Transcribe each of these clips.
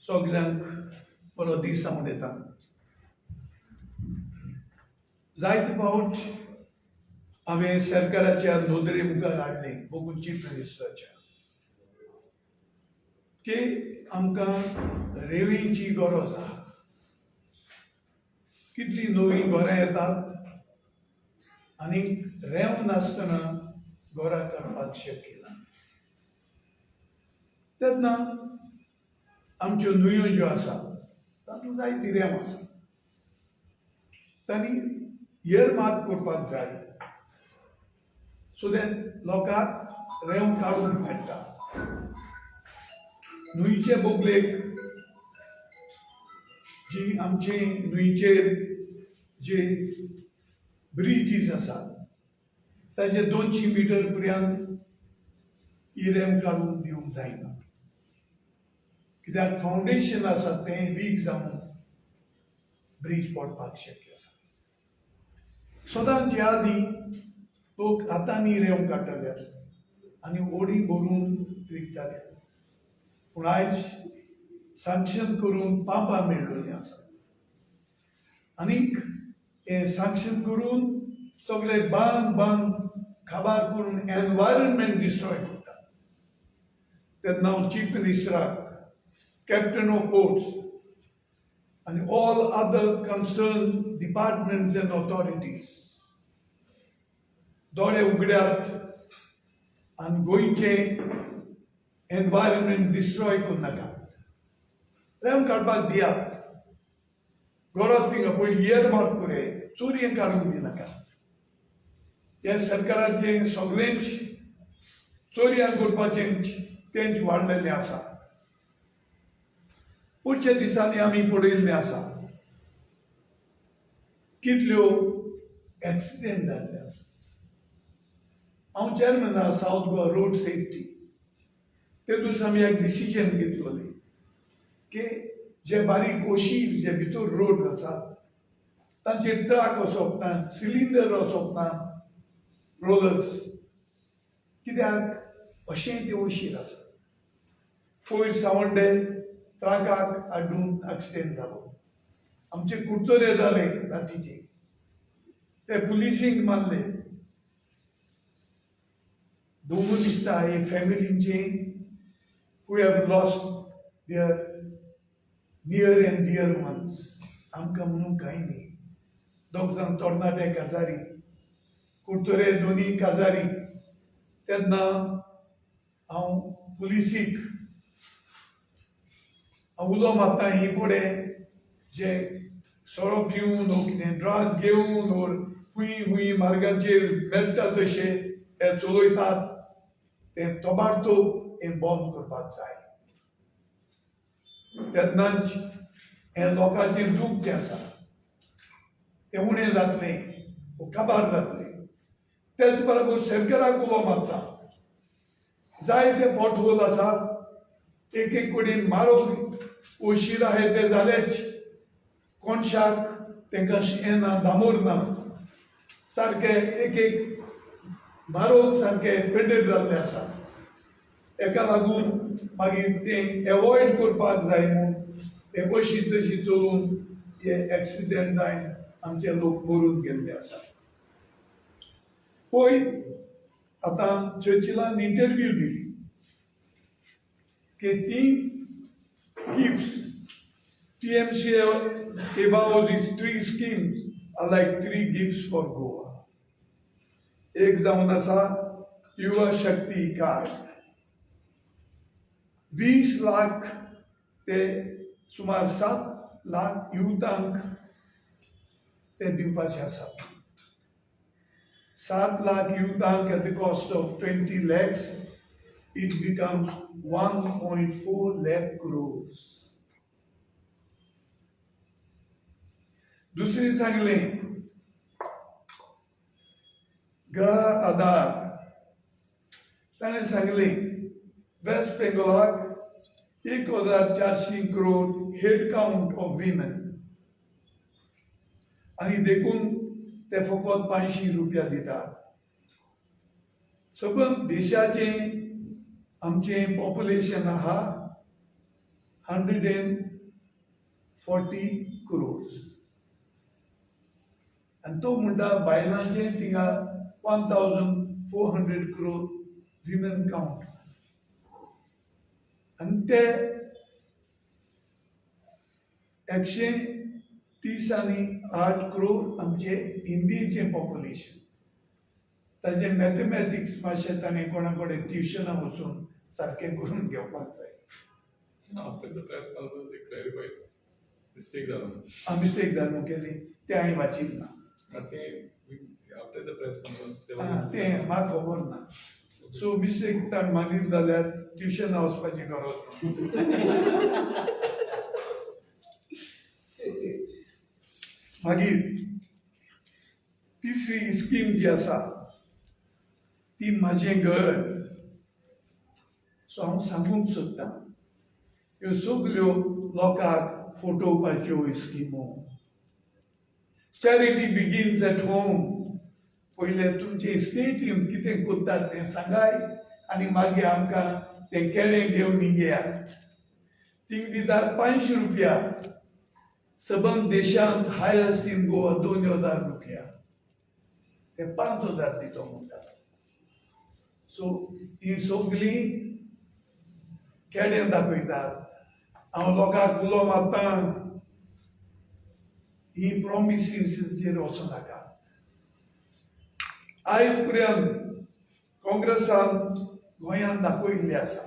सगल्यांक बरो दीस हांव दिता. जायते फावट हांवें सरकाराच्या नदरे मुखार हाडलें, बघून चीफ मिनिस्टराच्या, की आमकां रेंवेची गरज आहा. कितलीं नवीं घरां येतात आनी रेंव नासतना घरां करपाक शक्य ना. तेन्ना आमच्यो न्हंयो ज्यो आसा तातूंत जायती रेंव आसा, तांणी यर मात करपाक जाय, सो that लोकांक रेंव काडूंक मेळटा. न्हंयचे बोगलेक जी आमचे न्हंयचेर जे ब्रिजीस आसात ताजे 200 मिटर पर्यंत ही रेंव काडून दिवंक जायना, कित्याक फावंडेशन आसा तें वीक जावन ब्रीज पडपाक शक्य आसा. सदांच ह्या आदीं लोक हातांनी रेंव काडटाले आनी ओडी भरून विकताले, पूण आयज सँक्शन करून पांपां मेळ्ळिल्लीं आसा आनीक हें सँक्शन करून सगळे बांद बांद काबार करून एनवायरमेंट डिस्ट्रॉय करतात. तेन्ना हांव चीफ मिनिस्टराक, कॅप्टन ऑफ पोर्ट्स आनी all other concern departments and authorities, दोळे उगड्यात आनी गोंयचें एनवायरमेंट डिस्ट्रॉय करूं नाकात. रेंव काडपाक दियात, घरात थिंगा पयलीं इयर मार्क करे, चोरयेन काडूंक दिनाका. ह्या सरकाराचें सगळेंच चोरयान करपाचें तेंच वाडलेलें आसा. पुढच्या दिसांनी आमी पळयल्लें आसा कितल्यो एक्सिडेंट जाल्ले आसा. हांव चेअरमॅन आसा सावथ गोवा रोड सेफ्टी. ते दीस आमी एक डिसिजन घेतलोलें की जे बारीक ओशीर जे भितर रोड आसात तांचेर ट्रक वचप ना, सिलिंडर वचप ना, रोलर्स, कित्याक अशें ते ओशीर आसा. पयर सावंडे ट्रकाक हाडून एक्सिडेंट जालो, आमचे कुडतरे जाले रातीचे, ते पुलिसींक मारले. दोनूय दिसता हे फॅमिलींचे who have lost their near and dear ones. आमकां म्हणून कांय न्ही. दोग जाण तरणाटे काजारी, कुडतरे दोनी काजारी. तेन्ना हांव पुलिसीक हांव उलो मारता, ही फुडें जे सोरो पिवन वो कितें ड्रग घेवन ओर खूंय खूंय मार्गाचेर मेळटा तशे ते चलयतात ते तोबाडतोब हें बंद करपाक जाय. तेन्नाच हें लोकांचें दूख जें आसा तें उणें जातलें वो काबार जातलें. तेच बरोबर सरकाराक उलो मारता, जायते पोटहोल आसात, एक एक कडेन मारोग ओशीर आहाय ते जालेच, कोनशाक तांकां हें ना, दामोर ना, सारके एक एक मारोग सारके पेड्डेर जाल्ले आसा. तेका लागून मागीर तें एवॉयड करपाक जाय म्हूण ते अशी तशी चलून हे एक्सिडेंट जायन आमचे लोक मरून गेल्ले आसा. पयर आतां चर्चिलान इंटरव्यू दिली की ती gifts TMC about these three schemes are like three gifts for Goa. एक जावन आसा युवा शक्ती कार्ड, 20 लाख ते सुमार 7 लाख युवतांक ते दिवपाचे आसात. 7 lakh युवतांक at the cost of 20 lakhs, it becomes 1.4 lakh crores. दुसरी सांगलें गृह आधार. ताणें सांगलें वेस्ट बेंगॉलाक 1400 crore head count of women आनी देखून ते फकत 500 रुपया दितात. सबंद देशाचें आमचें पॉप्युलेशन आहा 140 crores. आनी तो म्हणटा बायलांचें थिंगा 1400 crore women count. आनी ते 130 आनी 8 क्रोर आमचे इंडियेचें पॉप्युलेशन. ताजें मॅथमॅटिक्स मातशें ताणें कोणा कडेन ट्युशनाक वचून सारकें करून घेवपाक जाय. After the press conference, he clarified. Mistake जालो. मिस्टेक जाली केली तें हांवें वाचीत ना. I think after the press conference, there was. तें म्हाका खबर ना. सो मिस्टेक ताणें मागीर जाल्यार ट्युशनाक वचपाची गरज ना. मागीर तिसरी स्कीम जी आसा ती म्हाजें घर. सो हांव सांगूंक सोदतां, ह्यो सगल्यो लोकांक फटोवपाच्यो स्किमो. Charity begins at home. पयलें तुमचे स्टेटीन कितें करतात तें सांगाय आनी मागीर आमकां तें केळें घेवन घेयात. थिंग दितात 500 रुपया, सबंद देशांत हायस्ट इन गोवा 2000 रुपया. ते 5000 दितो म्हणटात. सो ही सगळीं केळें दाखयतात. हांव लोकांक उलो मारता, ही प्रोमिसीसचेर वचूं नाका. आयज पर्यंत काँग्रेसान गोंयांत दाखयल्लें आसा.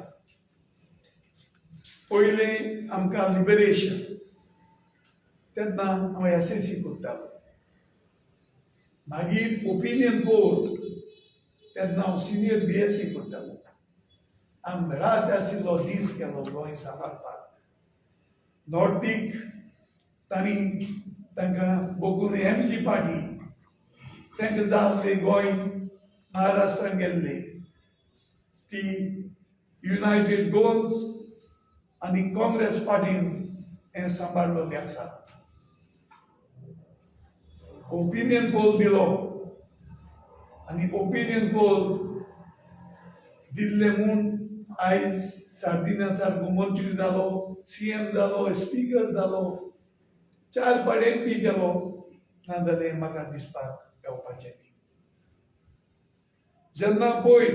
पयलें आमकां लिबरेशन तेन्ना हांव एसएससी करतालो. मागीर ओपिनियन पोल, तेन्ना हांव सिनियर बीएससी करतालो. आम रात आशिल्लो दीस केलो गोंय सांबाळपाक. नॉर्थीक तांणी तांकां बगून एमजी पार्टी तांकां जाल्ले गोंय महाराष्ट्रान गेल्ले. ती युनायटेड गोवन्स आनी काँग्रेस पार्टीन हें सांबाळलेलें आसा. ओपिनियन पोल दिलो आनी ओपिनियन पोल दिल्ले म्हूण आयज सार्दिना सारको मंत्री जालो, सीएम जालो, स्पीकर जालो, चार पाट एमपी केलो. नाजाल्यार म्हाका दिसपाक येवपाचें न्ही. जेन्ना पयर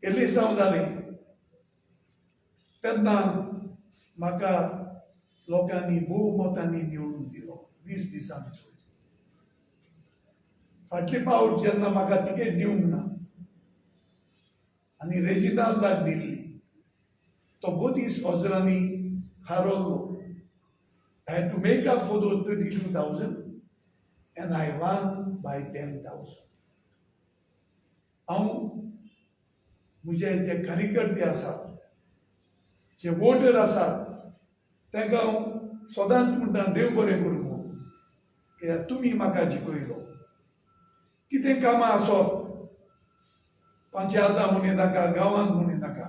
एलिसांव जालें तेन्ना म्हाका लोकांनी भोव मतांनी निवडून दिलो 20 दिसां भितर. फाटले फावट जेन्ना म्हाका तिकेट दिवंक ना आनी रेजिनाल्दाक दिल्ली, तो 32 हजारांनी हारवलो. I had to make up for those 32,000 and I won by 10,000. हांव म्हजे जे कार्यकर्ते आसात, जे वोटर आसात, तांकां हांव सदांच म्हणटा, देव बरें करूं म्हूण, कित्याक तुमी म्हाका जिखयलो. कितें कामां आसत, पंचायतां म्हणी नाका, गांवांत म्हणी नाका,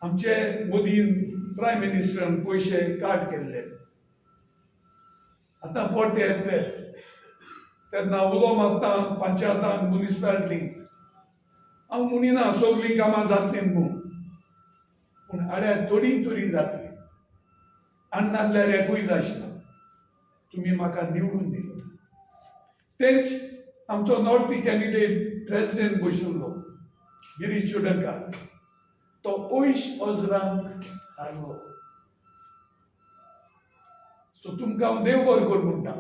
आमचे मोदीन प्रायम मिनिस्टरान पयशे काट केल्ले. आतां पोटे येतले तेन्ना उलो मारता पंचायतांक, मुनिसिपालिटींक. हांव म्हणिना सगळीं कामां जातलीं म्हूण, पूण आड्यार थोडीं तरी जातलीं आनी नासल्यार एकूय जायना. तुमी म्हाका निवडून दिलो. तेच आमचो नॉर्थी कॅन्डिडेट प्रेसिडेंट बशिल्लो गिरीश चोडणकार, तो 80 हजारांक हारलो. सो तुमकां हांव देव बरें कर म्हणटा.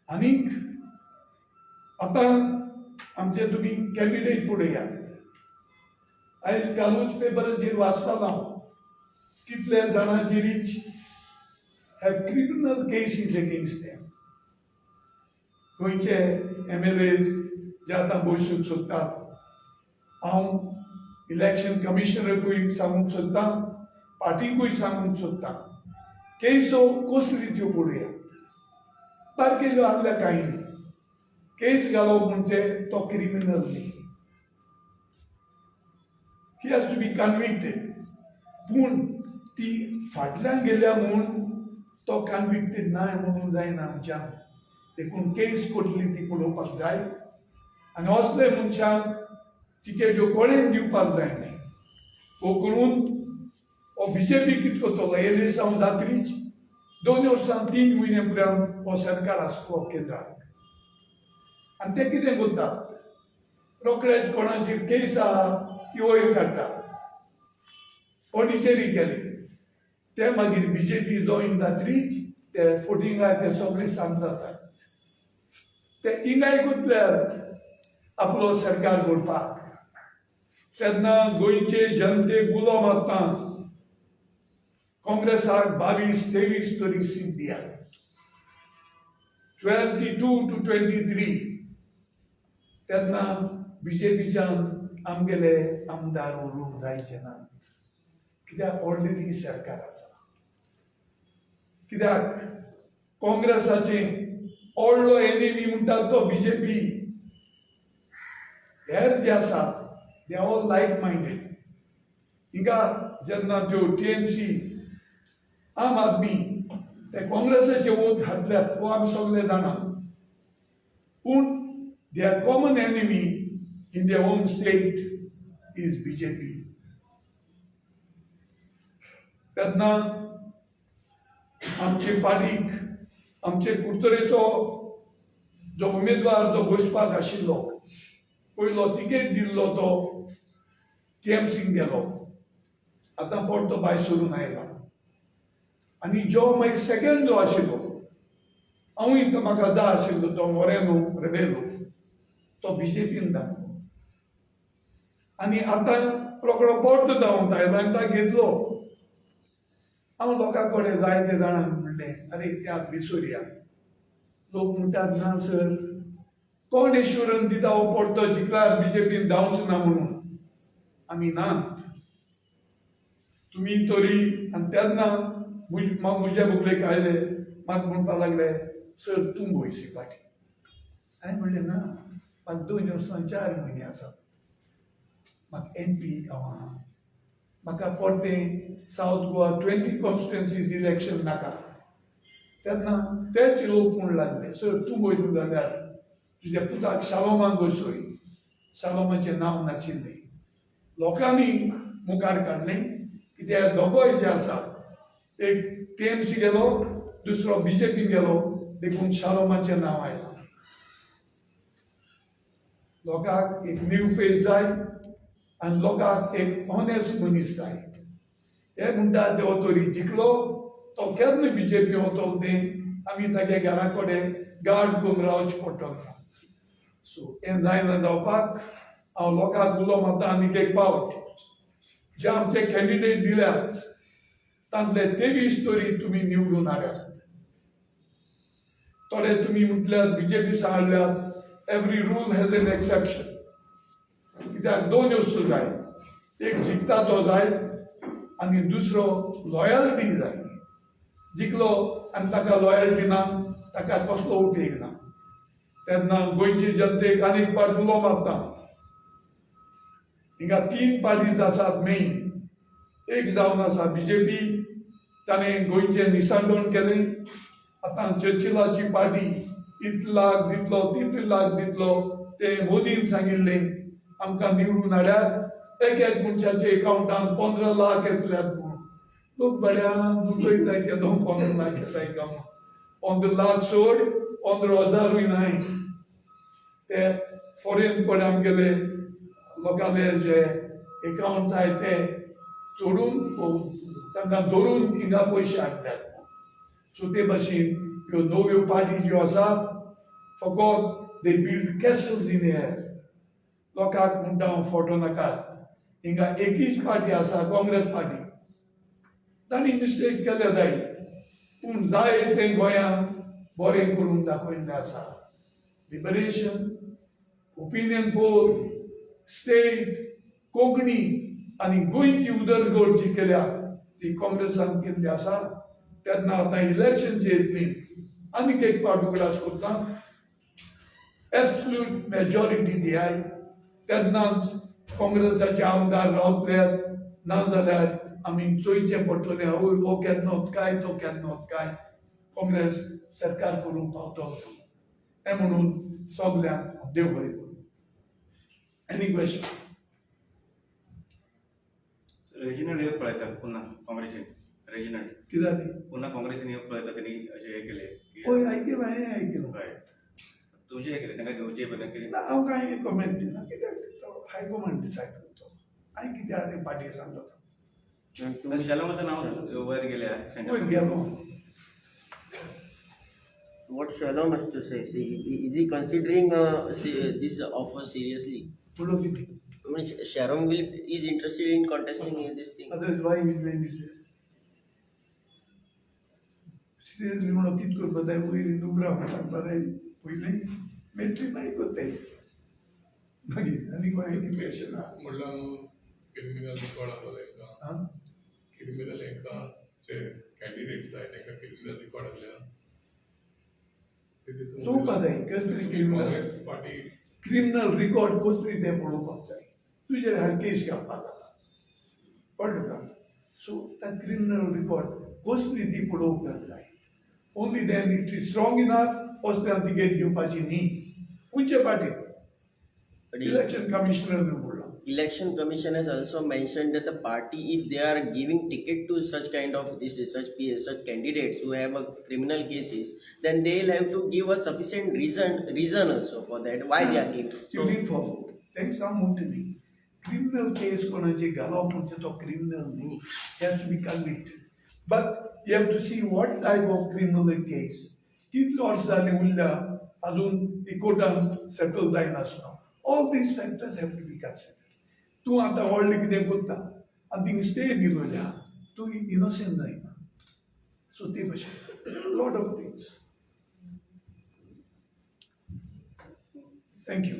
आनीक आतां आमचे तुमी कॅन्डिडेट पळयात. आयज कालूच पेपराचेर वाचतालो हांव, कितले जाणांचेर have criminal cases against them. गोंयचे एमएलए जे आतां बसूंक सोदतात, हांव इलेक्शन कमिशनरकूय सांगूंक सोदतां, पार्टीकूय सांगूंक सोदतां, केसो कसली त्यो पळोवया. बारकेल्यो आहल्यार कांय न्ही. केस घालप म्हणजे तो क्रिमिनल न्ही. He has to be convicted. पूण ती फाटल्यान गेल्या म्हूण तो कन्विक्टेड ना म्हणून जायना आमच्यान. देखून केस कोटली ती पळोवपाक जाय आनी असले मनशांक तिकेट्यो कोणें दिवपाक जाय न्ही. हो करून हो बीजेपी कितें करतलो एलेसांव जात्रीच 2 वर्सां 3 म्हयने पर्यंत हो सरकार आसलो केंद्राक आनी ते कितें करतात, रोखडेच कोणाची केस आहा ती वयर काडटा. पॉंडिचेरी गेले ते, मागीर बीजेपी जॉईन जात्रीच ते फुटिंगाय ते सगळे सांग जातात. ते इंगाय गुंतल्यार आपलो सरकार घडपाक. तेन्ना गोंयचे जनतेक उलो मारता, काँग्रेसाक 22 23 तरी सीट दिया, 22 to 23. तेन्ना बीजेपीच्यान आमगेले आमदार उरूंक जायचे ना, कित्याक ऑलरेडी सरकार आसा. कित्याक काँग्रेसाचे व्हडलो एनिमी म्हणटात तो बीजेपी. हेर जे आसा they all like minded. हिंगा जेन्ना त्यो टीएमसी, आम आदमी ते काँग्रेसाचे वोट घातल्यात हो आमी सगळे जाणा, पूण their common enemy in their own state is BJP. तेन्ना आमचे पार्टीक आमचे कुडतरेचो जो उमेदवार जो बसपाक आशिल्लो, पयलो तिकेट दिल्लो, तो टीएमसीन गेलो. आतां परतो भायर सरून आयला. आनी जो मागीर सेकंड जो आशिल्लो, हांवूय तो म्हाका जाय आशिल्लो, तो मोरेनो रेबेलो, तो बीजेपीन दाखलो आनी आतां रोकडो परतो धांवत आयलो आनी ताका घेतलो. हांव लोकां कडेन जायते जाणांक म्हणलें, अरे त्या विसरया. लोक म्हणटात, ना सर, कोण एश्युरन्स दिता हो परतो जिखल्यार बीजेपीन धांवचो ना म्हणून? आमी नात तुमी तरी. आनी तेन्ना म्हज्या बुकलेक आयले, म्हाका म्हणपाक लागले, सर तूं वयसी फाटी. हांवें म्हणलें, ना, म्हाका 2 वर्सां 4 म्हयने आसा, म्हाका एमपी हांव आहा, म्हाका परतें सावथ गोवा 20 कॉन्स्टिट्युएन्सीज इलेक्शन नाका. तेन्ना तेच लोक म्हूण लागले, सर तूं वयता जाल्यार तुज्या पुताक शालोमाक वसय. शालोमाचें नांव नाशिल्लें. लोकांनी मुखार काडलें कित्याक दोगोय जे आसा, एक टीएमसी गेलो, दुसरो बीजेपी गेलो, देखून शालोमाचें नांव आयलां. लोकांक एक न्यू फेस जाय आनी लोकांक एक ऑनेस्ट मनीस जाय. हे म्हणटा, देव तरी जिखलो तो केन्ना बीजेपी वतलो तें आमी तागे घरा कडेन गार्ड करून रावचें पडटलें. सो हें जायना जावपाक हांव लोकांक उलो मारता आनीक एक पावट, जे आमचे कॅन्डिडेट दिल्यात तांतले 23 तरी तुमी निवडून हाड्यात. थोडे तुमी म्हटल्यार बीजेपी हाडल्यात. Every rule has an exception, कित्याक दोन वस्तू जाय, एक जिखता तो जाय आनी दुसरो लॉयल्टी जाय. जिखलो आनी ताका लॉयल्टी ना, ताका कसलो उपेग ना. तेन्ना गोंयचे जनतेक आनीक फावट उलो मारता. हिंगा तीन पार्टीज आसात मेन. एक जावन आसा बीजेपी, ताणें गोंयचें निसांडण केलें. आतां चर्चिलाची पार्टी इतले लाख दितलो, तितले लाख दितलो तें मोदीन सांगिल्लें, आमकां निवडून हाड्यात, एक एक मनशाच्या एकावंटान 15 लाख येतल्यात म्हूण. लोक बऱ्यान चोयताय, केदो 15 लाख येताय काय म्हणून. 15 लाख सोड, 15 हजारूय न्हय. ते फॉरेन कडेन आमगेले लोकांले जे एकावंट आहाय ते चोडून तांकां धरून हिंगा पयशे हाडल्यात. सो ते भाशेन ह्यो नव्यो पार्टी ज्यो आसात, फकत they build castles in air. लोकांक म्हणटा हांव, फोटो नाकात. हिंगा एकूच पार्टी आसा, काँग्रेस पार्टी. तांणी मिस्टेक केल्या जाय, पूण जाय तें गोंयांत बरें करून दाखयल्लें आसा. Liberation, opinion poll, state, Konkani आनी गोंयची उदरगत जी केल्या ती काँग्रेसान केल्ली आसा. तेन्ना आतां इलेक्शन जी येतली, आनीक एक फावट उगडास करता, एब्सल्यूट मेजॉरिटी दियाय, तेन्नाच काँग्रेसाचे आमदार रावतले. ना जाल्यार आमी चोयचें पडटलें, हय हो केन्ना काय, तो केन्ना काय, काँग्रेस सरकार करूंक पावतलो. हें म्हणून सगल्यांक देव बरें करूं. Any question? रेजिनल्ड येवप पळयता पुन्हा काँग्रेसीन रेजिनल्ड कितें जालें? पुन्हा काँग्रेसीन येवप पळयता तेणी अशें हें केलें की हय, आयकलां, हांवें आयकलां. हय, तुमचें हें केलें तांकां घेवचें पयलें कितें? ना, हांव कांय कमेंट दिना कित्याक तो हायकमांड डिसायड करतो. हांवें कितें आहा तें पार्टी सांगता. शेलमाचें नांव वयर गेलें. वयर गेलो. What Shalom has to say? See, is he considering this offer seriously? फुडो कितें? I mean, Sharon will is interested in contesting in this thing. Otherwise, why his name is there? Seriously म्हणून कितें करपा जाय, वयर नुग्रा सांगपा जाय पयलीं मेट्री मागीर करताय, मागीर आनी कोणाक कितें अशें ना. म्हणल्यार क्रिमिनल रिकॉर्ड आसलो तांकां. आं. क्रिमिनल हेंकां जे कॅन्डिडेट्स जाय तांकां क्रिमिनल रिकॉर्ड आसल्या. चोवपा जाय कसली criminal. Congress party criminal record कसली तें पळोवपाक जाय. तुजेर हार केस घालपाक जाता, कळ्ळें तुका? सो त्या क्रिमिनल रिकॉर्ड कसली ती पळोवपाक जाय. Only then it is strong enough वचल्यार तिकेट दिवपाची न्ही खंयचे पार्टीक. But election commissioner म्हणलां. Election Commission has also mentioned that the party, if they are giving ticket to such kind of this such such candidates who have a criminal cases, then they'll have to give a sufficient reason also for that why they are giving. You didn't follow. तांकां हांव म्हणटा न्ही, criminal केस कोणाची घालप म्हणजे तो criminal न्ही, has to be convicted, but you have to see what type of criminal case, कितली वर्सां जालीं उरल्या अजून ती कोर्टान सेटल जायनासलो. All these factors have to be considered. तूं आतां व्हडलें कितें करता आनी तिंगा स्टे दिलो जाल्यार तूं इनोसंट जायना. सो ते भशेन lot of things. Thank you.